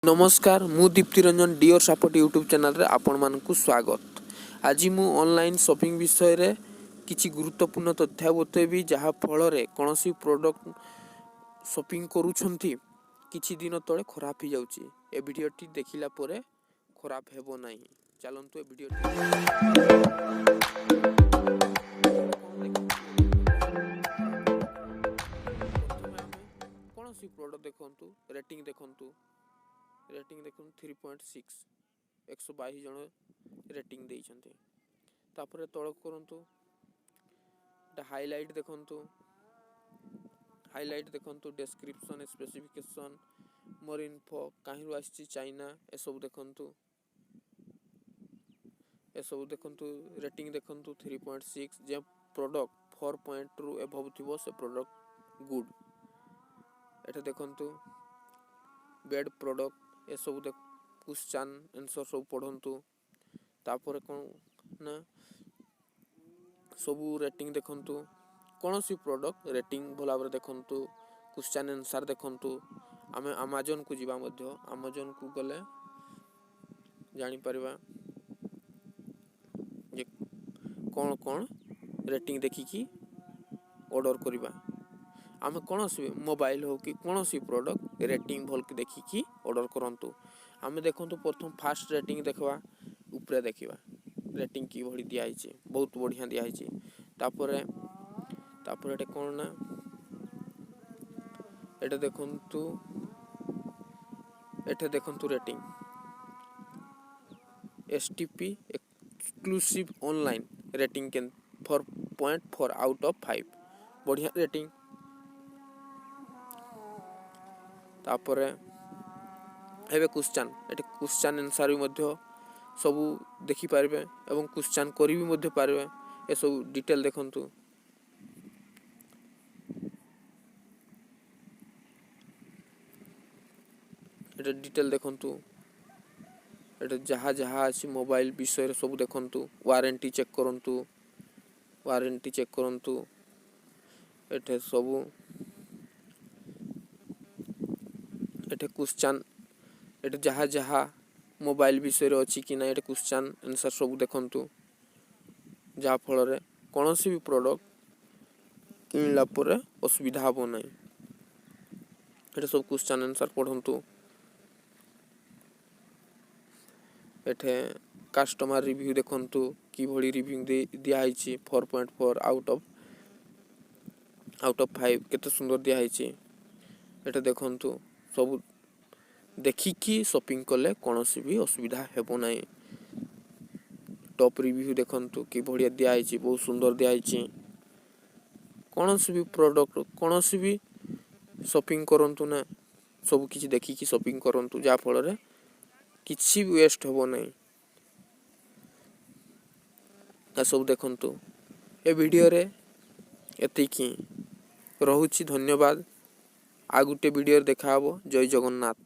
ନମସ୍କାର, ମୁଁ Dipti Ranjan, deer support YouTube ଚ୍ୟାନେଲ୍ରେ ଆପଣମାନଙ୍କୁ ସ୍ୱାଗତ। ଆଜି ମୁଁ ଅନଲାଇନ୍ ସପିଂ ବିଷୟରେ କିଛି ଗୁରୁତ୍ୱପୂର୍ଣ୍ଣ ତଥ୍ୟ ବତେଇବି, ଯାହା ଫଳରେ କୌଣସି ପ୍ରଡ଼କ୍ଟ ସପିଂ କରୁଛନ୍ତି, କିଛି ଦିନ ତଳେ ଖରାପ ହେଇଯାଉଛି, ଏ ଭିଡ଼ିଓଟି ଦେଖିଲା ପରେ ଖରାପ ହେବ ନାହିଁ। ଚାଲନ୍ତୁ, ଏ ଭିଡ଼ିଓଟି ପ୍ରଥମେ ଆମେ କୌଣସି ପ୍ରଡ଼କ୍ଟ ଦେଖନ୍ତୁ, ରେଟିଂ ଦେଖନ୍ତୁ। ରେଟିଂ ଦେଖନ୍ତୁ, 3.6, 122 ଜଣ ରେଟିଂ ଦେଇଛନ୍ତି। ତାପରେ ତଳକୁ କରନ୍ତୁ, ଏଟା ହାଇଲାଇଟ୍ ଦେଖନ୍ତୁ। ହାଇଲାଇଟ୍ ଦେଖନ୍ତୁ, ଡେସ୍କ୍ରିପସନ୍, ସ୍ପେସିଫିକେସନ୍, ମୋର ଇନଫୋ, କାହିଁରୁ ଆସିଛି, ଚାଇନା, ଏସବୁ ଦେଖନ୍ତୁ। ଏସବୁ ଦେଖନ୍ତୁ, ରେଟିଂ ଦେଖନ୍ତୁ, 3.6। ଯେଉଁ ପ୍ରଡ଼କ୍ଟ 4 ପଏଣ୍ଟରୁ ଏବଭ୍ ଥିବ, ସେ ପ୍ରଡ଼କ୍ଟ ଗୁଡ୍। ଏଠି ଦେଖନ୍ତୁ, ବେଡ୍ ପ୍ରଡ଼କ୍ଟ, ଏସବୁ କ୍ୱେଶ୍ଚନ୍ ଆନ୍ସର୍ ସବୁ ପଢ଼ନ୍ତୁ। ତାପରେ କ'ଣ ନା ସବୁ ରେଟିଂ ଦେଖନ୍ତୁ। କୌଣସି ପ୍ରଡ଼କ୍ଟ ରେଟିଂ ଭଲ ଭାବରେ ଦେଖନ୍ତୁ, କ୍ୱେଶ୍ଚନ୍ ଆନ୍ସର୍ ଦେଖନ୍ତୁ। ଆମେ ଆମାଜନକୁ ଯିବା ମଧ୍ୟ। ଆମାଜନକୁ ଗଲେ ଜାଣିପାରିବା ଯେ କ'ଣ କ'ଣ ରେଟିଂ ଦେଖିକି ଅର୍ଡ଼ର କରିବା। ଆମେ କୌଣସି ମୋବାଇଲ ହେଉ କି କୌଣସି ପ୍ରଡ଼କ୍ଟ, ରେଟିଂ ଭଲକି ଦେଖିକି ଅର୍ଡ଼ର କରନ୍ତୁ। ଆମେ ଦେଖନ୍ତୁ, ପ୍ରଥମ ଫାଷ୍ଟ ରେଟିଂ ଦେଖିବା, ଉପରେ ଦେଖିବା ରେଟିଂ କିଭଳି ଦିଆହେଇଛି। ବହୁତ ବଢ଼ିଆ ଦିଆହେଇଛି। ତାପରେ ଏଇଟା କ'ଣ ନା ଏଇଟା ଦେଖନ୍ତୁ। ଏଠି ଦେଖନ୍ତୁ rating, STP exclusive online rating 4.4 out of 5, ବଢ଼ିଆ ରେଟିଂ। ତାପରେ ଏବେ କ୍ୱେଶ୍ଚନ୍, ଏଠି କ୍ୱେଶ୍ଚନ୍ ଆନ୍ସର୍ ବି ମଧ୍ୟ ସବୁ ଦେଖିପାରିବେ ଏବଂ କ୍ୱେଶ୍ଚନ୍ କରି ବି ମଧ୍ୟ ପାରିବେ। ଏସବୁ ଡିଟେଲ୍ ଦେଖନ୍ତୁ। ଏଟା ଡିଟେଲ୍ ଦେଖନ୍ତୁ। ଏଟା ଯାହା ଯାହା ଅଛି ମୋବାଇଲ ବିଷୟରେ ସବୁ ଦେଖନ୍ତୁ। ୱାରେଣ୍ଟି ଚେକ୍ କରନ୍ତୁ, ୱାରେଣ୍ଟି ଚେକ୍ କରନ୍ତୁ। ଏଠି ସବୁ, ଏଠି କ୍ୱେଶ୍ଚନ୍, ଏଠି ଯାହା ଯାହା ମୋବାଇଲ ବିଷୟରେ ଅଛି କି ନାହିଁ, ଏଠି କ୍ୱେଶ୍ଚନ୍ ଆନ୍ସର୍ ସବୁ ଦେଖନ୍ତୁ, ଯାହାଫଳରେ କୌଣସି ବି ପ୍ରଡ଼କ୍ଟ କିଣିଲା ପରେ ଅସୁବିଧା ହେବ ନାହିଁ। ଏଠି ସବୁ କ୍ୱେଶ୍ଚନ୍ ଆନ୍ସର୍ ପଢ଼ନ୍ତୁ। ଏଠି କଷ୍ଟମର ରିଭ୍ୟୁ ଦେଖନ୍ତୁ, କିଭଳି ରିଭ୍ୟୁ ଦିଆହେଇଛି। 4.4 out of 5, କେତେ ସୁନ୍ଦର ଦିଆହେଇଛି। ଏଠି ଦେଖନ୍ତୁ, ସବୁ ଦେଖିକି ସପିଂ କଲେ କୌଣସି ବି ଅସୁବିଧା ହେବ ନାହିଁ। ଟପ୍ ରିଭ୍ୟୁ ଦେଖନ୍ତୁ, କିଭଳିଆ ଦିଆହେଇଛି, ବହୁତ ସୁନ୍ଦର ଦିଆହେଇଛି। କୌଣସି ବି ପ୍ରଡ଼କ୍ଟ, କୌଣସି ବି ସପିଂ କରନ୍ତୁ ନା, ସବୁ କିଛି ଦେଖିକି ସପିଂ କରନ୍ତୁ, ଯାହାଫଳରେ କିଛି ବି ୱେଷ୍ଟ ହେବ ନାହିଁ। ଏସବୁ ଦେଖନ୍ତୁ। ଏ ଭିଡ଼ିଓରେ ଏତିକି ରହୁଛି। ଧନ୍ୟବାଦ। ଆଉ ଗୋଟେ ଭିଡ଼ିଓରେ ଦେଖାହେବ। ଜୟ ଜଗନ୍ନାଥ।